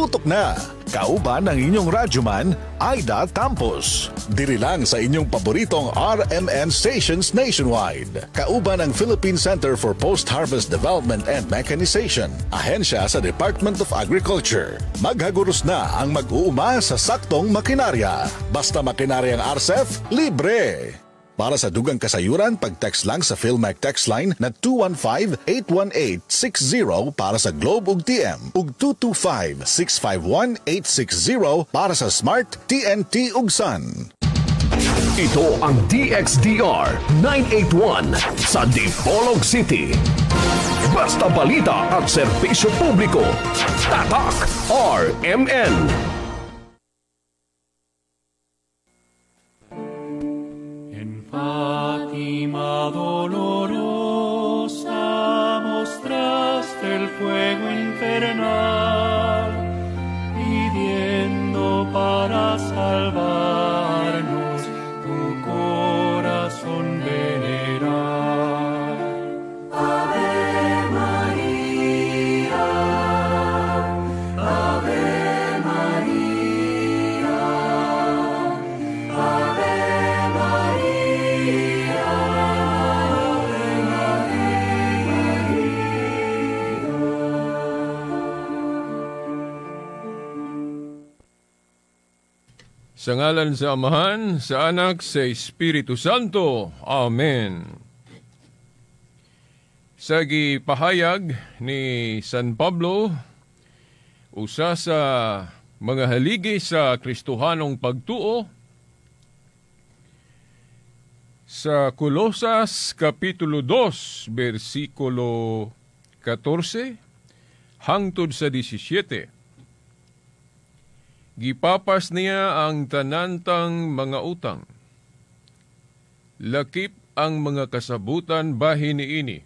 Tutok na! Kauban ang inyong radyoman, Aida Tampos. Diri lang sa inyong paboritong RMN stations nationwide. Kauban ang Philippine Center for Post-Harvest Development and Mechanization, ahensya sa Department of Agriculture. Maghaguros na ang mag-uuma sa saktong makinarya. Basta makinarya ang RCEF, libre! Para sa dugang kasayuran, pag-text lang sa PhilMech text line na 215-818-60 para sa Globe ug TM ug 225-651-860 para sa Smart, TNT ug Sun. Ito ang DXDR 981 sa Dipolog City. Basta balita at serbisyo publiko. Tatak RMN. Fátima dolorosa, mostraste el fuego infernal, pidiendo para salvarnos tu corazón veneral. Ave María, Ave María, Ave María. Sa ngalan sa Amahan, sa Anak, sa Espiritu Santo. Amen. Sa gipahayag ni San Pablo, usa sa mga haligi sa Kristohanong pagtuo, sa Kolosas Kapitulo 2, versikulo 14, hangtod sa 17, gipapas niya ang tanantang mga utang. Lakip ang mga kasabutan bahin niini.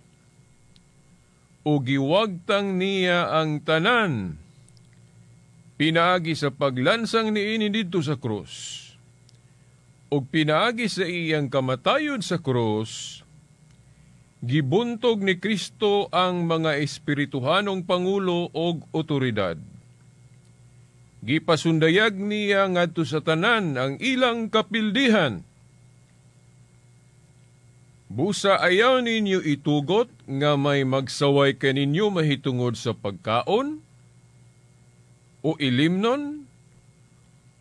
O giwagtang niya ang tanan, pinaagi sa paglansang niini didto sa krus. O pinaagi sa iyang kamatayon sa krus, gibuntog ni Kristo ang mga espirituhanong pangulo og otoridad. Gipasundayag niya ngadto sa tanan ang ilang kapildihan. Busa ayaw ninyo itugot nga may magsaway kaninyo mahitungod sa pagkaon, o ilimnon,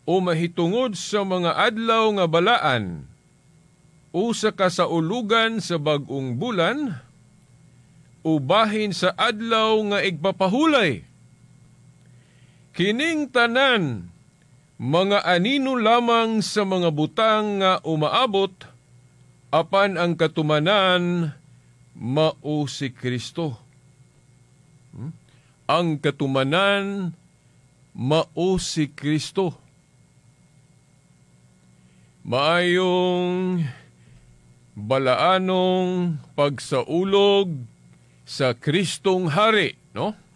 o mahitungod sa mga adlaw nga balaan, o sa kasaulugan sa bag-ong bulan, o bahin sa adlaw nga igpapahulay. Kining tanan, mga anino lamang sa mga butang nga umaabot, apan ang katumanan mao si Kristo. Ang katumanan mao si Kristo. Maayong balaanong pagsaulog sa Kristong Hari, no?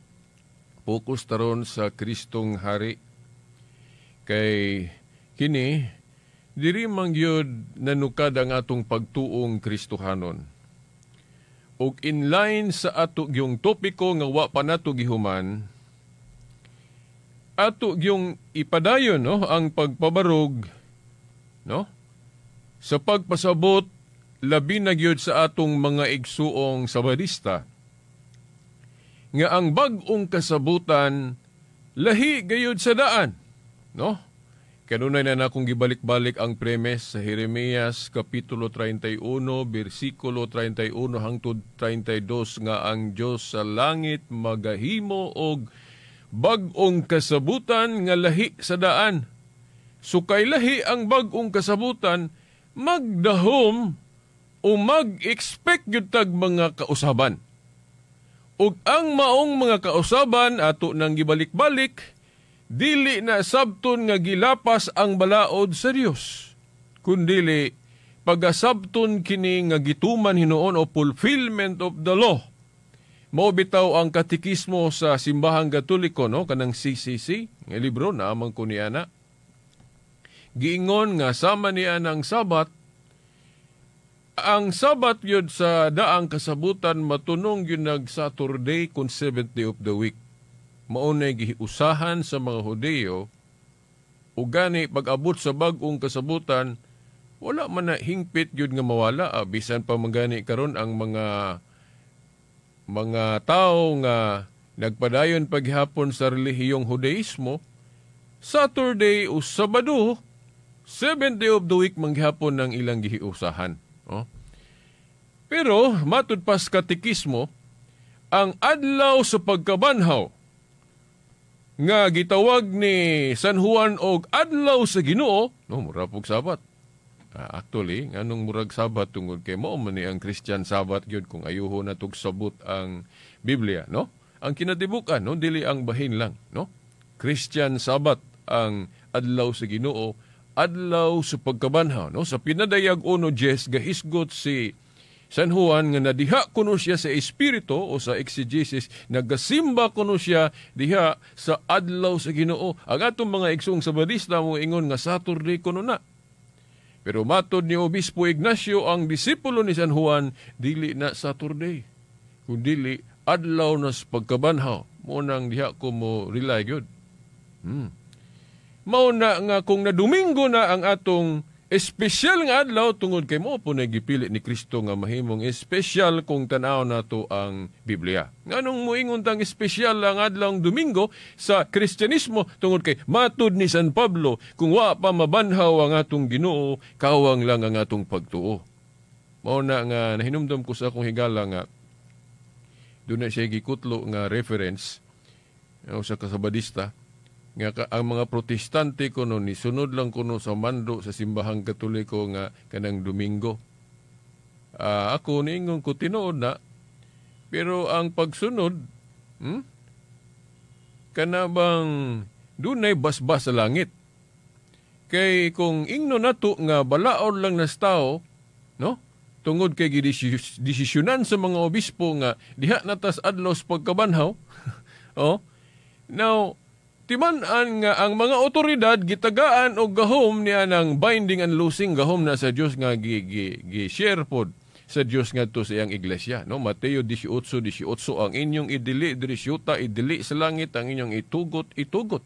Focus taron sa Kristong Hari. Kay kini, diri man gyud nanukad ang atong pagtuong Kristohanon. Og inline sa ato gyung topiko nga wa pa nato gihuman, ato gyung ipadayon, no, ang pagpabarog, no, sa pagpasabot labi na gyud sa atong mga igsuong Sabadista nga ang bag-ong kasabutan lahi gayud sa daan, no? Kanunay na nakong gibalik-balik ang premise sa Jeremias Kapitulo 31, versikulo 31 hangtod 32 nga ang Dios sa langit magahimo og bag-ong kasabutan nga lahi sa daan. So kay lahi ang bag-ong kasabutan, magdahom o mag-expect gyud tag mga kausaban. Ug ang maong mga kausaban ato nang gibalik-balik, dili na sabton nga gilapas ang balaod sa Dios, kundili pagasabton kini nga gituman hinuon o fulfillment of the law. Mao bitaw ang katikismo sa Simbahang Katoliko, no, kanang CCC, nga libro na amang ko niana. Giingon nga sama niya ng Sabat, ang Sabat yun sa daang kasabutan matunong yun nag Saturday kung 7th day of the week. mao nay giusahan sa mga Hudiyo, ug gani pag-abot sa bag-ong kasabutan wala man na hingpit gyud nga mawala. Bisan pa man gani karon ang mga tawo nga nagpadayon paghapon sa relihiyong Hudaismo, Saturday o Sabado, seventh day of the week manghapon ng ilang gihiusahan. Oh. Pero matud pa sa katekismo, ang adlaw sa pagkabanhaw nga gitawag ni San Juan og adlaw sa Ginoo, no, mura pug Sabat. Actually, nganong murag Sabat? Tungod kay mao man ni ang Christian Sabbath gyud kung ayuho na sabot ang Biblia, no? Ang kinatibukan, no, dili ang bahin lang, no? Christian Sabbath ang adlaw sa Ginoo, adlaw sa pagkabanhaw, no? Sa pinadayag 1:10, gahisgot si San Juan nga nadiha kuno siya sa espiritu o sa exegesis, nagasimba kuno siya diha sa adlaw sa Ginoo. Ang atong mga igsoong Sabadista mo ingon nga Saturday kuno na. Pero matod ni Obispo Ignacio, ang disipulo ni San Juan, dili na Saturday, kundili adlaw na sa pagkabanhaw. Mo nang diha ko mo rely gyud. Mao na nga kung na Domingo na ang atong espesyal nga adlaw, tungod kay mo po na gipili ni Kristo nga mahimong espesyal kung tan-aw nato ang Biblia. Nganong moingon tang espesyal ang adlaw Domingo sa Kristyanismo? Tungod kay matud ni San Pablo, kung wa pa mabanhaw ang atong Ginoo, kawang lang ang atong pagtuo. Mao na nga nahinumdom ko sa akong higala nga doon na siya gikutlo nga reference o sa kasabadista nga ang mga Protestante kuno ni sunod lang kuno sa mando sa simbahang Katoliko nga kanang Domingo. Ako niingon ko tinuod na, pero ang pagsunod, kana bang dunay basbas sa langit. Kay kung ingno nato nga balaod lang nas tao, no? Tungod kay gidesisyonan sa mga obispo nga diha natas adlaw sa pagkabanhaw. Oh. Now, timan-an nga ang mga otoridad gitagaan og gahom niya ng binding and loosing, gahom na sa Dios nga gi-share pod sa Dios ngadto sa iyang iglesia, no? Mateo 18:18, ang inyong idili diri syuta idili sa langit, ang inyong itugot itugot.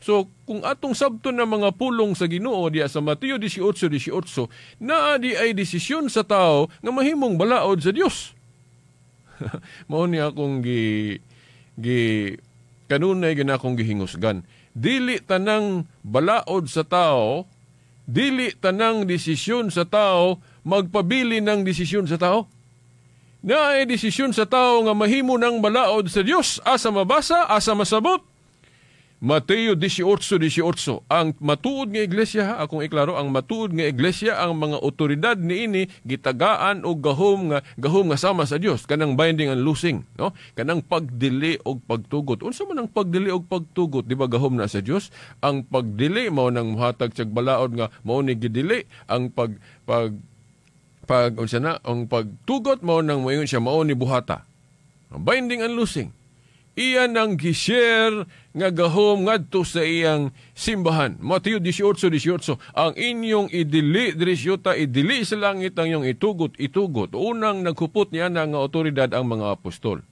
So kung atong sabton na mga pulong sa Ginoo diya sa Mateo 18:18, naa di ay desisyon sa tao nga mahimong balaod sa Dios. Mao ni akong gi gi kanunay gina akong gihingusgan. Dili tanang balaod sa tao, dili tanang desisyon sa tao magpabili ng desisyon sa tao. Naay desisyon sa tao nga mahimo ng balaod sa Dios. Asa mabasa, asa masabot? Mateo 18:18. Ang matuod nga iglesia, akong iklaro, ang matuod nga iglesia, ang mga otoridad niini gitagaan og gahom nga sama sa Dios, kanang binding and loosing, no? Kanang pagdili og pagtugot. Unsa man ang pagdili og pagtugot? Di ba gahom na sa Dios? Ang pagdili mao nang mohatag sa balaod nga mao ni gidili, ang pag pag pag unsa na, ang pagtugot mao nang moingon siya mao ni buhata. Binding and loosing. Iyan ang gi-share nga gahom ngadto sa iyang simbahan. Mateo 18:18, ang inyong idili diri syuta idili sa langit, ang inyong itugot itugot. Unang naghupot niya na nga otoridad ang mga apostol.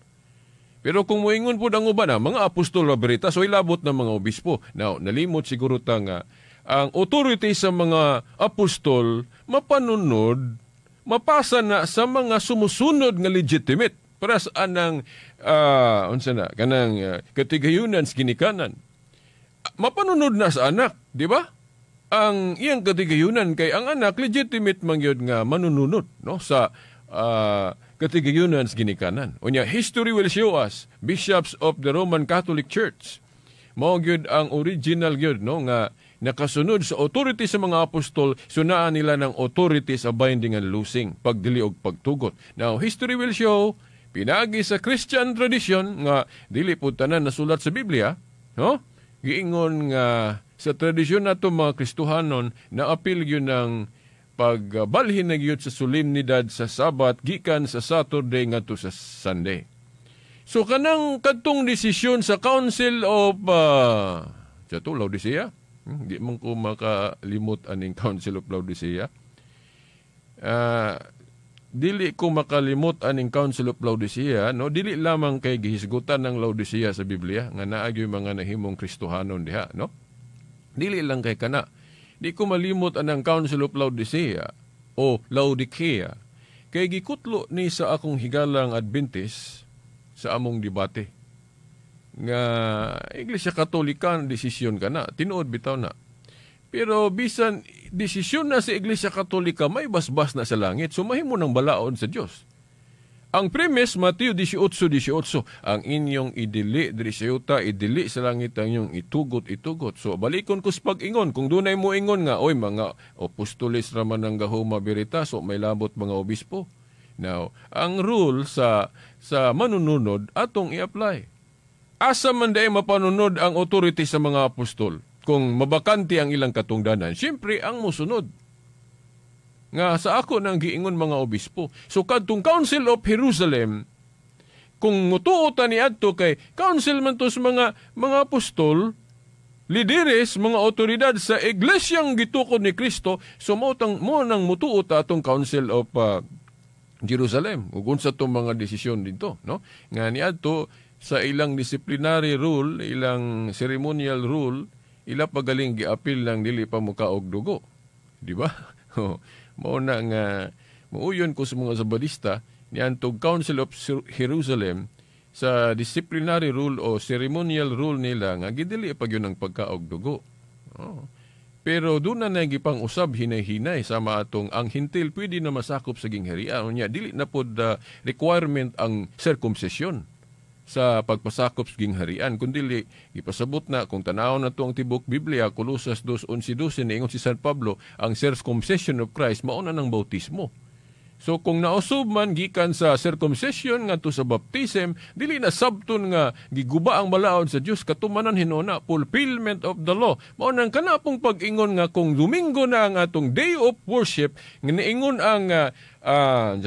Pero kung moingon pud ang uban, mga apostol ra berita, so ilabot ng mga obispo. Now, nalimot siguro ta nga ang authority sa mga apostol mapanunod, mapasa na sa mga sumusunod nga legitimate. Para sa anang unsa na kanang katigayunan sa ginikanan, mapanunod na sa anak, di ba? Ang iyang katigayunan kay ang anak legitimate man gyud nga manununod, no, sa katigayunan sa ginikanan. Unya, history will show us bishops of the Roman Catholic Church mao gyud ang original gyud, no, nga nakasunod sa authority sa mga apostol, sunaan nila ng authority sa binding and loosing, pagdili og pagtugot. Now, history will show pinagi sa Christian tradition nga dili pud tanan nasulat sa Biblia, no? Giingon nga sa tradisyon nato mga Kristohanon, naapil gyud ng pagbalhin na gyud sa solemnidad sa Sabat gikan sa Saturday ngadto sa Sunday. So kanang kadtong desisyon sa Council of sa to Laodicea, di man ko makalimot aning Council of Laodicea. Dili ko makalimot aning Council of Laodicea, no? Dili lamang kay gihisgutan ng Laodicea sa Biblia nga naa gyud mga nahimong Kristohanon diha, no? Dili lang kay kana. Di ko malimot anang Council of Laodicea o Laodicea kay gikutlo ni sa akong higalang Adventist sa among debate nga Iglesia Katolika ang desisyon kana, tinuod bitaw na. Pero bisan desisyon na sa Iglesia Katolika, may basbas na sa langit, so mahimo ng balaod sa Dios. Ang premise, Mateo 18:18, ang inyong idili diri sa yuta, idili sa langit, ang inyong itugot, itugot. So balikon ko sa pag-ingon, kung dunay mo ingon nga, oy, mga apostoles raman ang gahoma birita, so may labot mga obispo. Now, ang rule sa manununod atong i-apply. Asa man day mapanunod ang authority sa mga apostol? Kung mabakante ang ilang katungdanan, siyempre ang musunod. Nga sa ako nang giingon mga obispo. So kadtong Council of Jerusalem, kung mutuo ta ni adto kay council man to sa mga apostol, lideres, mga otoridad sa iglesyang gitukod ni Kristo, so mo mo nang mutuo ta atong Council of Jerusalem. Ug unsa tong mga desisyon dito, no? Nga niadto sa ilang disciplinary rule, ilang ceremonial rule, ila pagaling giapil lang dili pa mukaog dugo. Di ba? Mao na nga muuyon ko sa mga Sabadista niadtong Council of Jerusalem sa disciplinary rule o ceremonial rule nila nga gidili pa gyud ang pagkaog dugo. Oh. Pero doon na nagipang usab hinay-hinay sama atong ang Hentil pwede na masakop sa gingharian. Unya dili na pod requirement ang circumcision sa pagpasakop sa gingharian, kundi ipasabot na kung tanaw na to ang tibok Biblia, Colosas 2:11-12, niingon si San Pablo ang circumcision of Christ mao na ng bautismo. So kung nausub man gikan sa circumcision ngadto sa baptism, dili na sabton nga giguba ang balaod sa Dios, katumanan hinuna, fulfillment of the law. Mao nang kanapong pag-ingon nga kung Domingo na ang atong day of worship, nga niingon ang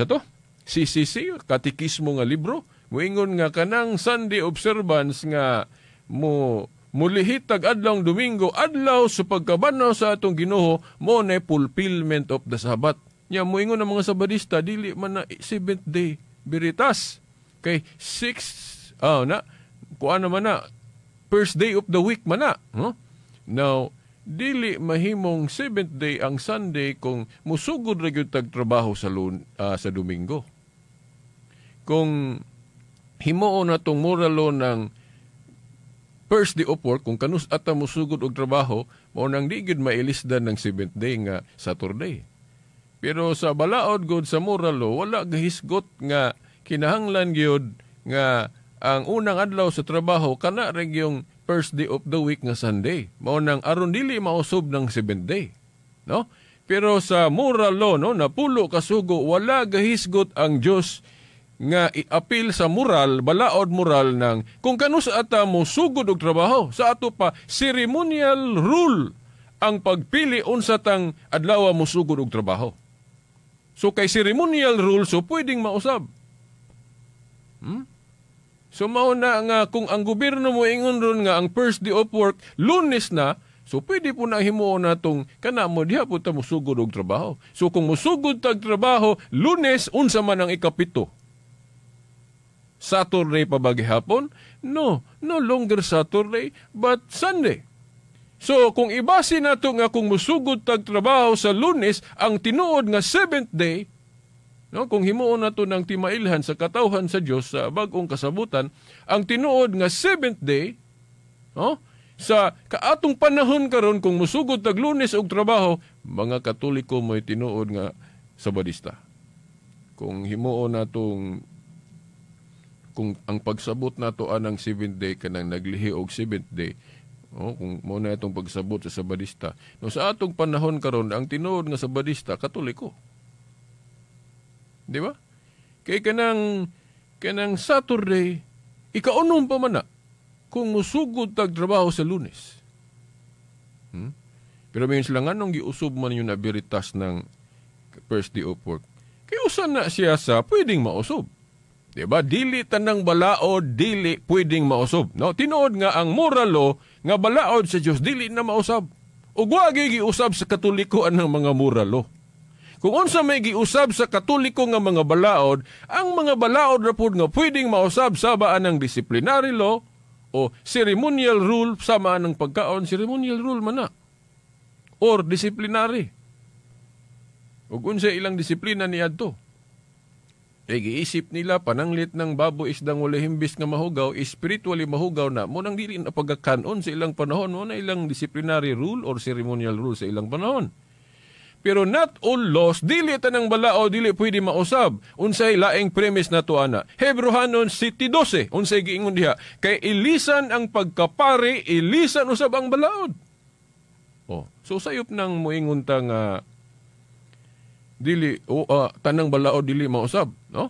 to CCC, katikismo nga libro, muingon nga kanang Sunday observance nga mo mulihit tag adlawng Domingo, adlaw sa pagkabanaw sa atong Ginoo, mo na fulfillment of the Sabbath. Nya muingon ang mga Sabadista dili man na seventh day veritas kay six na kuan naman na first day of the week man na, no? Now dili mahimong seventh day ang Sunday kung musugod ra gyud tag trabaho sa Domingo. Kung himuon na tong moral law ng first day of work, kung kanus ata musugod og trabaho, mao nang di gyud mailisdan ng seventh day nga Saturday. Pero sa balaod god sa moral law, wala gahisgot nga kinahanglan gyud nga ang unang adlaw sa trabaho kana ra yung first day of the week nga Sunday. Mao nang aron dili mausub ng seventh day, no? Pero sa moral law, no, napulo kasugo, wala gahisgot ang Dios nga iapil sa moral, balaod moral ng kung kanus ata mo sugod og trabaho. Sa ato pa ceremonial rule ang pagpili unsa tang adlaw mo sugod og trabaho. So kay ceremonial rule, so pwedeng mausab. So mao na nga kung ang gobyerno mo ingon ron nga ang first day of work Lunes na, so pwede po na himuon natong kana mo diha po ta mosugod og trabaho. So kung mosugod tag trabaho Lunes, unsa man ang 7? Saturday pa ba gihapon? No, no longer Saturday but Sunday. So kung ibase nato nga kung musugod tag trabaho sa Lunes ang tinuod nga seventh day, no, kung himuon nato ng timailhan sa katawhan sa Dios sa bag-ong kasabutan, ang tinuod nga seventh day, no, sa kaatong panahon karon kung musugod tag Lunes og trabaho, mga Katoliko mo'y tinuod nga Sabadista. Kung himuon natong kung ang pagsabot nato anang seventh day kanang naglihi og seventh day, oh, kung mo na itong pagsabot sa Sabadista. No, sa atong panahon karon ang tinuod nga Sabadista Katoliko. Di ba? Kay kanang Saturday ikaunom pa man na kung musugod tag trabaho sa Lunes. Pero may sila nganong giusub man yun na veritas ng first day of work. Kay usan na siya sa pwedeng mausub. Diba? Dili tanang balaod, dili pwedeng mausab. No? Tinuod nga ang moral law nga balaod sa Dios dili na mausab. Ug wa giusab sa Katoliko ang mga moral law. Kung unsa may giusab sa Katoliko nga mga balaod, ang mga balaod ra pud nga pwedeng mausab sama anang disciplinary law o ceremonial rule sama anang pagkaon, ceremonial rule man na. Or disciplinary. Ug unsa ilang disiplina niadto? Eh, giisip nila pananglit ng baboy isdang wala himbis nga mahugaw, spiritually mahugaw na, mo nang dili na pagkakanon sa ilang panahon, mo na ilang disciplinary rule or ceremonial rule sa ilang panahon. Pero not all laws, dili tanang balao, dili pwede mausab. Unsay laing premise na to ana? Hebrohanon 7:12, unsay giingon diha? Kay ilisan ang pagkapari, ilisan usab ang balaod. Oh, so sayop nang moingon ta nga dili o tanang balaod dili mausab, no?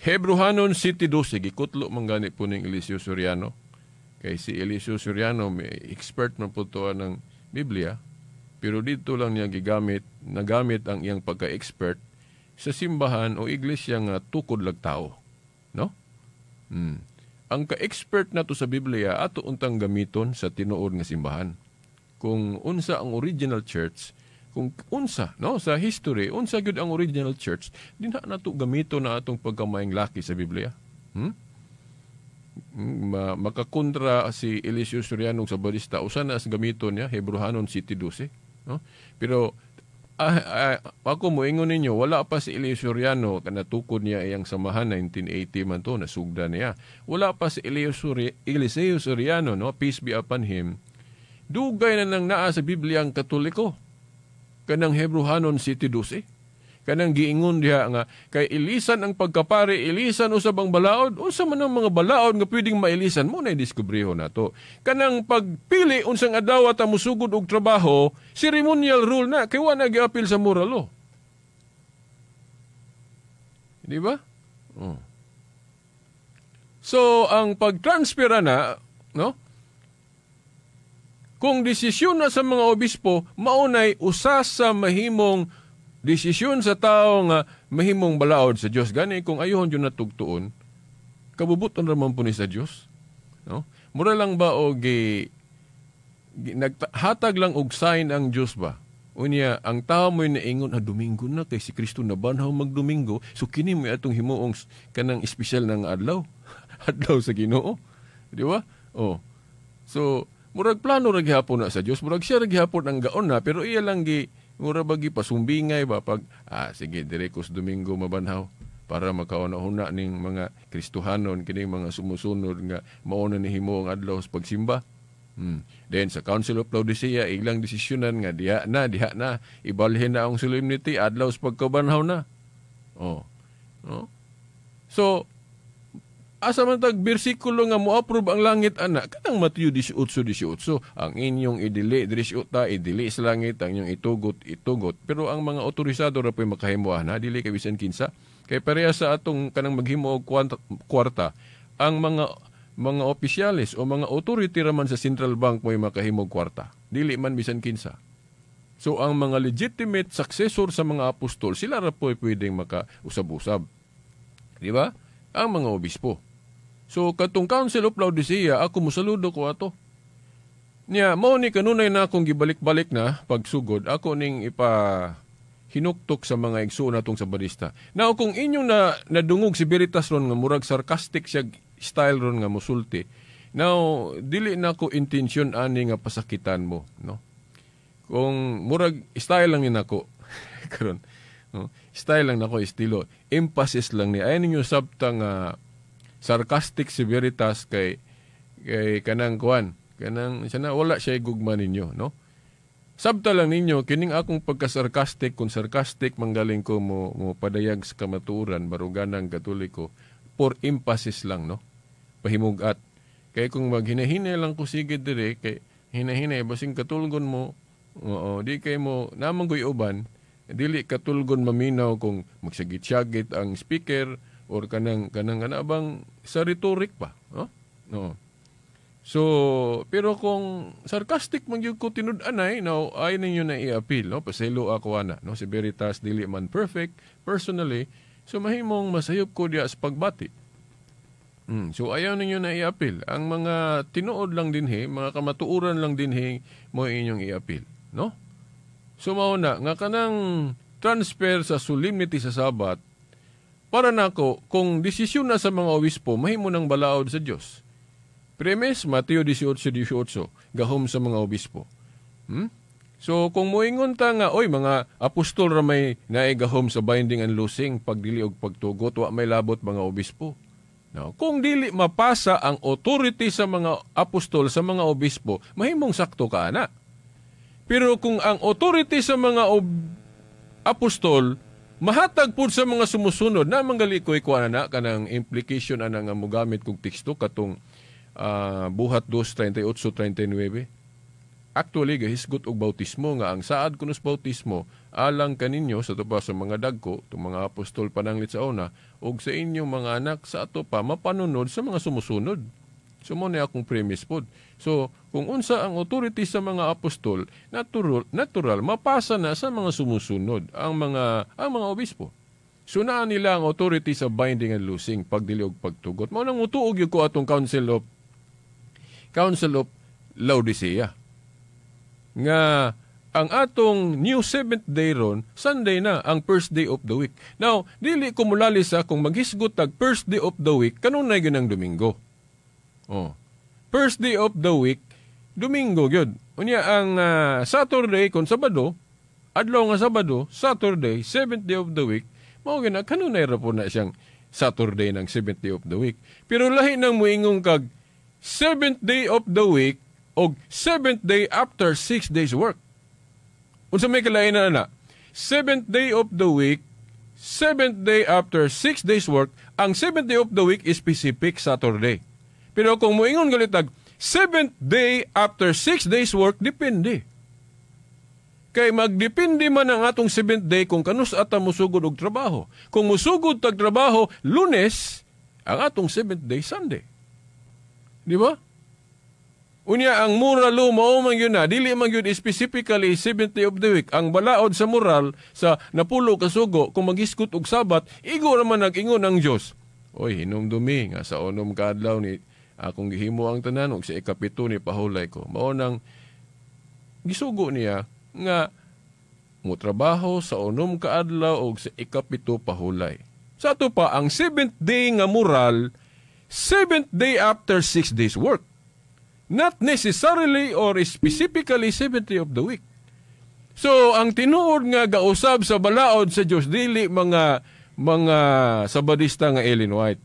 Hebrohanon 7:12, gikutlo man gani po ning Eliseo Soriano. Kay si Eliseo Soriano may expert man po to ng Biblia, pero dito lang niya gigamit, nagamit ang iyang pagka-expert sa simbahan o iglesia nga tukod lag tao, no? Ang ka-expert nato sa Biblia ato untang gamiton sa tinuod nga simbahan. Kung unsa ang original church, kung unsa, no, sa history, unsa gyud ang original church, dinha nato gamito na atong pagkamaayong laki sa Biblia. Makakontra si Eliseo Soriano sa barista, usa na sa gamito niya, Hebrohanon 7:12, no? Pero ako moingon ninyo, wala pa si Eliseo Soriano kanatukod niya iyang samahan 1980 man to, nasugda niya. Wala pa si Eliseo Soriano, no, peace be upon him. Dugay na nang naa sa Biblia ang Katoliko. Kanang Hebrohanon 7:12. Kanang giingon diha nga kay ilisan ang pagkapari, ilisan usab ang balaod. Unsa man ang mga balaod nga pwedeng mailisan mo na idiskubriho nato. Kanang pagpili unsang adlaw ta mosugod og trabaho, ceremonial rule na kay wa na giapil sa moral law. Di ba? Oh. So ang pag-transfer na, no? Kung desisyon na sa mga obispo, maunay usa sa mahimong desisyon sa tao nga mahimong balaod sa Dios. Gani kung ayuhon jud natugtuon, kabubuton ra man po ni sa Dios, no? Mura lang ba og naghatag lang og sign ang Dios ba? Unya ang tao mo'y naingon, Domingo na kay si Kristo nabanhaw magdomingo, so kini mo'y atong himuong kanang espesyal nga adlaw. Adlaw sa Ginoo. Di ba? Oh. So murag plano ra gihapon na sa Dios, murag siya ra gihapon ang gaon na, pero iya lang gi mura ba gi pasumbingay ba pag sige dire ko sa Domingo mabanhaw para makauna-una ning mga Kristohanon kining mga sumusunod nga mao na nihimo ang adlaw sa pagsimba. Then sa Council of Laodicea ilang desisyonan nga diha na ibalhin na ang solemnity adlaw sa pagkabanhaw na. Oh. No? So asa man tag bersikulo nga mo-approve ang langit ana, kanang Mateo 18:18, ang inyong idili diri sa idili sa langit, ang inyong itugot itugot. Pero ang mga otorisado ra po'y makahimo ana, dili kay bisan kinsa. Kay pareha sa atong kanang maghimo og kwarta, ang mga opisyales o mga authority ra man sa central bank mo'y makahimo og kwarta, dili man bisan kinsa. So ang mga legitimate successor sa mga apostol, sila ra po'y pwedeng makausab-usab. Di ba? Ang mga obispo. So, katong Council of Laodicea, ako mosaludo ko ato. Niya, mao ni kanunay na akong gibalik-balik na pagsugod, ako ning ipa hinuktok sa mga igsuon natong Sabadista. Now, kung inyong nadungog si Veritas ron nga murag sarcastic siya style ron nga musulti, now, dili na ko intensyon ani nga pasakitan mo, no? Kung murag style lang ni nako. Karon, no? Style lang nako, estilo. Emphasis lang ni. Ay ninyo sabta nga sarcastic si Veritas kay kanang kuan, kanang siya na wala siya gugma ninyo, no? Sabta lang ninyo kining akong pagka-sarcastic, kung sarcastic manggaling ko mo padayag sa kamatuoran baruganang Katoliko, for emphasis lang, no? Pahimugat. Kay kung maghinahinay lang ko sige dire kay hinahinay basing katulgon mo, oo, di kay mo namang koy uban, dili katulgon maminaw kung magsagit-sagit ang speaker or kanang kana bang sa rhetoric pa, no? No. So, pero kung sarcastic man gyud ko tinud-anay, now ay ninyo na i-appeal, no? Paselo ako ana, no? Si Veritas dili man perfect personally, so mahimong masayop ko diya sa pagbati. So ayaw ninyo na i-appeal. Ang mga tinuod lang dinhi, mga kamatuoran lang dinhi mo inyong i-appeal, no? So mao na nga kanang transfer sa solemnity sa Sabat, para nako, kung desisyon na sa mga obispo, mahimo ng balaod sa Dios. Premise, Mateo 18:18, gahom sa mga obispo. So, kung moingon ta nga, oy, mga apostol ra may naigahom sa binding and loosing, pagdili og pagtugot, wa may labot mga obispo. No, kung dili mapasa ang authority sa mga apostol sa mga obispo, mahimong sakto ka ana. Pero kung ang authority sa mga apostol mahatag pud sa mga sumusunod, na manggali ko ikuan na kanang implication ana nga mogamit kog teksto katong Buhat 2:38-39. Actually, gahisgot og bautismo nga ang saad kuno sa bautismo alang kaninyo sa pa sa mga dagko, itong mga apostol pananglit sa una, ug sa inyong mga anak sa ato pa mapanunod sa mga sumusunod. So mo na akong premise pod. So kung unsa ang authority sa mga apostol, natural mapasa na sa mga sumusunod ang mga obispo. So naa nila ang authority sa binding and loosing, pagdili og pagtugot. Mao nang mutuog gyud ko atong Council of Laodicea nga ang atong new seventh day ron, Sunday na, ang first day of the week. Now, dili ko mulali sa kung maghisgot tag first day of the week, kanunay gyud ang Domingo. Oh. First day of the week, Domingo gyud. Unya ang Saturday kung Sabado, adlaw nga Sabado, Saturday, seventh day of the week, mao gyud na kanunay ra po na siyang Saturday ng seventh day of the week. Pero lahi nang muingong kag seventh day of the week og seventh day after 6 days work. Unsa may kalain na na? Seventh day of the week, seventh day after 6 days work, ang seventh day of the week is specific Saturday. Pero kung moingon galitag seventh day after 6 days work, depende. Kay magdepende man ang atong seventh day kung kanus ata musugod og trabaho. Kung musugod tag trabaho Lunes, ang atong seventh day Sunday. Di ba? Unya ang moral law mao man yun na dili man yun specifically seventh day of the week. Ang balaod sa moral sa napulo ka sugo, kung maghisgot og Sabat, igo raman nag-ingon ang Dios. "Oy, hinumdumi nga sa unom ka adlaw ni akong gihimo ang tanan ug sa ikapito ni pahulay ko." Mao nang gisugo niya nga mo trabaho sa unom ka adlaw ug sa ikapito pahulay. Sa ato pa ang seventh day nga moral, seventh day after 6 days work. Not necessarily or specifically seventh day of the week. So, ang tinuod nga gausab sa balaod sa Dios dili mga Sabadista nga Ellen White.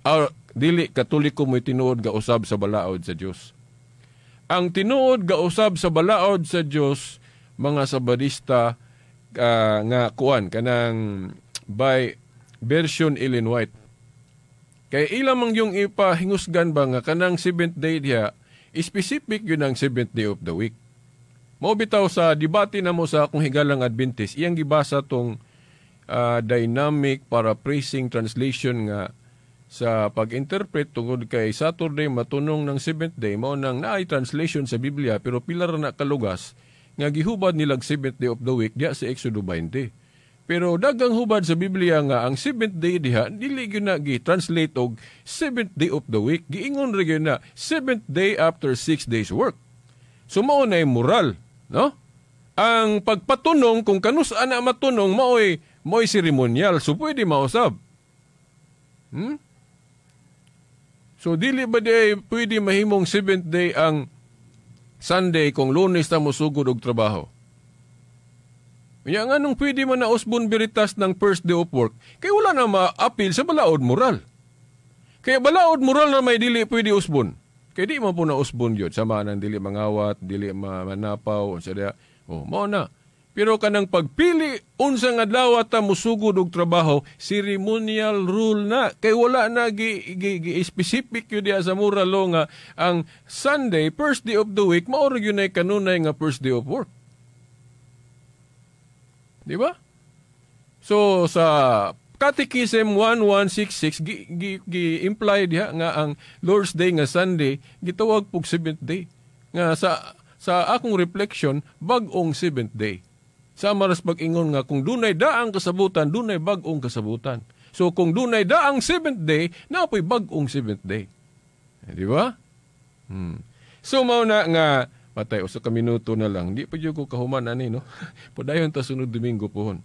Or, dili Katoliko mo'y tinuod gausab sa balaod sa Dios. Ang tinuod gausab sa balaod sa Dios mga Sabadista nga kuan kanang by version Ellen White. Kay ilang mang yung ipahingusgan ba nga kanang seventh day diha, specific yun ang seventh day of the week. Mao bitaw sa debate na mo sa akong higalang Adventist, iyang gibasa tong dynamic paraphrasing translation nga sa pag-interpret tungod kay Saturday matunong ng seventh day, mao nang naay translation sa Biblia pero pila ra na kalugas nga gihubad nilag seventh day of the week diha sa Exodo 20. Pero dagang hubad sa Biblia nga ang seventh day diha dili gyud na gi-translate og seventh day of the week, giingon ra gyud na seventh day after 6 days work. So mao na moral, no? Ang pagpatunong kung kanus ana matunong maoy seremonyal, so pwede mausab. So dili ba di pwede mahimong seventh day ang Sunday kung Lunes ta mosugod og trabaho? Unya nga nung pwede man na usbon beritas ng first day of work, kay wala na ma-appeal sa balaod moral. Kaya balaod moral na may dili pwede usbon. Kay di man po na usbon yun. Sama nang dili mangawat, dili manapaw, unsa diha. Oh, mao na. Pero kanang pagpili unsang adlaw ta musugod og trabaho, ceremonial rule na. Kay wala na gi specific yun diha sa moral law nga ang Sunday, first day of the week, mao ra gyud kanunay nga first day of work. Di ba? So sa Catechism 1166 gi imply diha nga ang Lord's Day nga Sunday gitawag pug seventh day. Nga sa akong reflection, bag-ong seventh day. Sa maras pag-ingon nga kung dunay daang kasabutan, dunay bag-ong kasabutan. So kung dunay daang seventh day, napoy bag-ong seventh day. Eh, di ba? So mao na nga patay usa ka minuto na lang. Di pa jud ko kahuman ani, no. Padayon ta sunod Domingo pohon.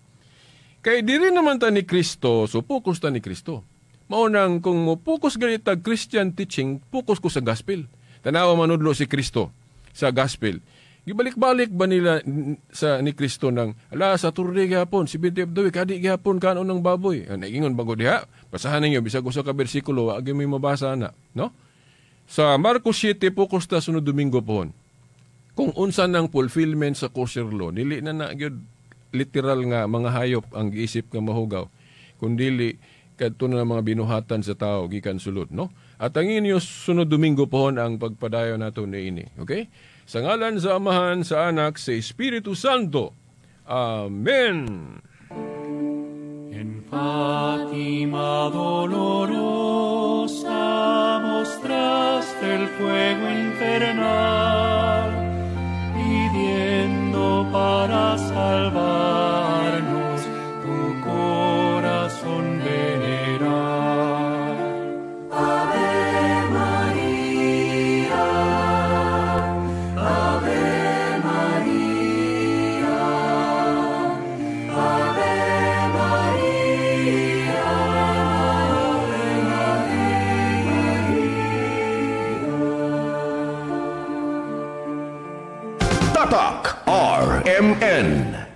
Kay diri naman ta ni Kristo, so focus ta ni Kristo. Mao nang kung mo focus ganit tag Christian teaching, focus ko sa gospel. Tanawa manudlo si Kristo sa gospel. Gibalik-balik ba nila sa ni Kristo nang ala sa Saturday gihapon, 70 of the week, adi gihapon kanon ng baboy. Naiingon bago diha? Basahan ninyo bisag usa ka bersikulo, wa may mabasa na, no? Sa Marcos 7 focus ta sunod Domingo pohon. Kung unsa nang fulfillment sa kosher law, dili na na gyud literal nga mga hayop ang giisip nga mahugaw, kundili kadto na mga binuhatan sa tao gikan sulod, no? At ang inyo sunod Domingo pohon ang pagpadayon nato niini, okay? Sa ngalan sa Amahan, sa Anak, sa Espiritu Santo. Amen. En Fátima dolorosa mostraste el fuego infernal, pidiendo para salvarnos tu corazón venerar. Ave Maria, Ave Maria, Ave Maria, Ave Maria. Tatak RMN.